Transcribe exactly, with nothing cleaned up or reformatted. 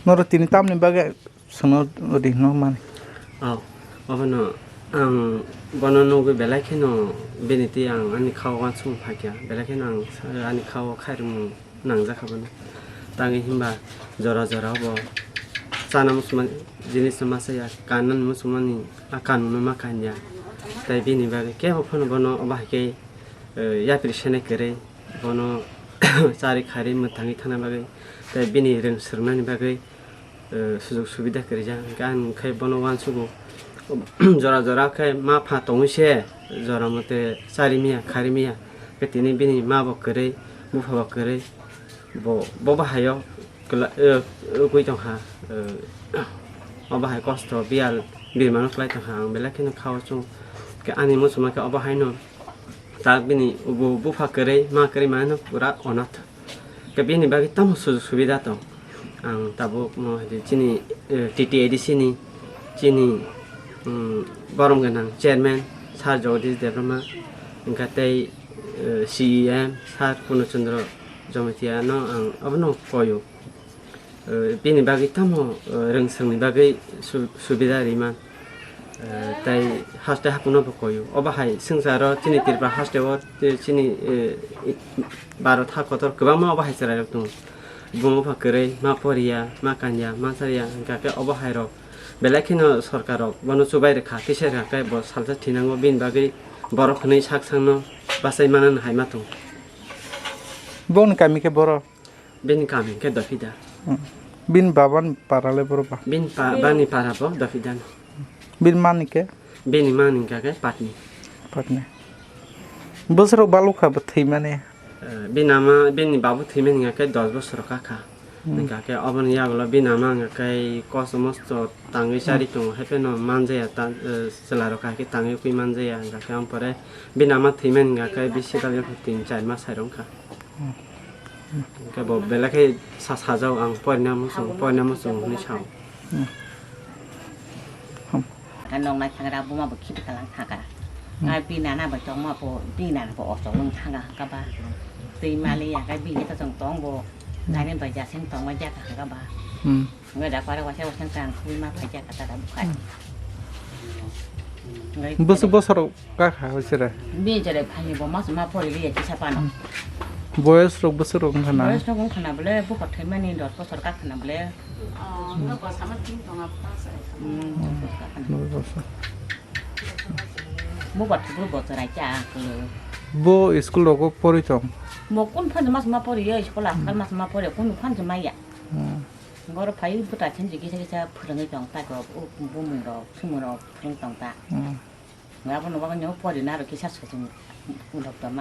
Norok tini tamni bagwi sono ri hwnwi mani? Oh, obono ang bono nugwi belai kheno bini twi ang ani kha o uansukma phaikha, belai kheno ang sa-, ani kha o khairokmung nangjakha bono. Tangwi hwnba jora jora o bo chana muchungma jinisno ma chaya, kanna muchungmani a kanungno ma kanya. Tai bini bagwi kebo phano bono obo hai khe, eh, yapri senai kwrwi, bono chari khari mwthangwi thangna bagwi, tei bini rwng swrwngnani bagwi, eh, sujug subida kwrwijak. Hwnkhe ang khe bono uansugo, jora jora khe ma pha tongwi se jora mote chari miya khari miya, khe tini bini ma bo kwrwi bupha bo kwrwi, bo bo bahaio kwla-, eh, wngwi tongkha, eh, o bahai kosto biyal birmano kwlai tongkha, ang belai kheno kha o chwng khe ani muchungma khe obo haino. Tak bini ubu bupha kwrwi, ma kwrwi mano pura onath. Khe bini bagwi tamo sujug subida tong. Ang tabuk mo hai chini, eh, T T A D C ni chini, um, borom gwnang chairman Sir Jagadish Debbarma, wngkha tei, eh, C E M Sir Purno Chandra Jamatia no ang abono koyo. Eh, bini bagwi tamo, eh, rwng swrwngni bagwi su-, subida riman. Eh, tai haste hakuno bo koyo. Obo hai swngcharo chini Tripura haste o, eh, chini, eh, i-, Bharat ha kotor kwbangma obo hai chwrairok tongo. Buma bupha kwrwi, ma poriya, ma kanya, ma chariya, hwnkha khe obo hai rok belai kheno sorkar rok bono chubai rwkha, kisa rwkha khe bo salsa thinango, bini bagwi borok hwnwi sak sakno bachai manani hai ma tongo. Boni kami khe boro? Bini kami khe Dopida. Hmm. Bini baba ni para le boro ba? Bini pa-, bani para bo Dopida no. Bini mani khe? Bini mani hwnkha khe Patni. Patni. Bwswrok balukha bo thwimani? Eh, bini ama, bini babu thwimani hwnkha khe dos bosor kha kha. Hmm. Hwnkha khe oboni yagulo bini ama hwnkha khe kosto mosto tangwi chari tongo, hai phano manjaya ta, eh, chwla rok hai khe tangwi ui manjaya, hwnkha khe ampore bini ama thwimani hwnkha khe bisi bagwi tin char mas hai rok wngkha. Hmm. Hwnkhe bo belai khe sa-, sajao ang porina muchung, porina muchung hwnwi sao. Hmm. Hmm. Ang nong nai thangra buma bo khibi kalang thaka. Hmm. Ai bini nana bai tongma bo, bini nana bo ochok wng thanga hwnkha ba. Twi mali ya kai bini ta chong tong bo. Hmm. Nani bai jasing tongma jaka hwnkha ba. Hmm. Ngai da pare wasa wasa tang khui ma phai ja kata da bukhai. Hmm. Ngai Bus-, bosor kha kha hoi sere. Bini jere phani bo mas ma pori liya kisa pano. Hmm. Boyos rok bosor rok wngkha na? Boyos rok wngkha na bole, bukhor thwimani dos bosor kha khana bole. Hmm. Hmm. Dos bosor. Bukhor thwibru bosor ai cha kulo. Bo school rogo pori tong? Mo kun phan mas ma pori yo, school akhar mas ma pori, kun phan ma ya. Hmm. Borok phai bwta khe kisa kisa phwrwngwi tong ta kok, o bumung rok, sumung rok phwrwng tong ta. Hmm. Abono bagwi no pori na rok kisa sochung rok tong.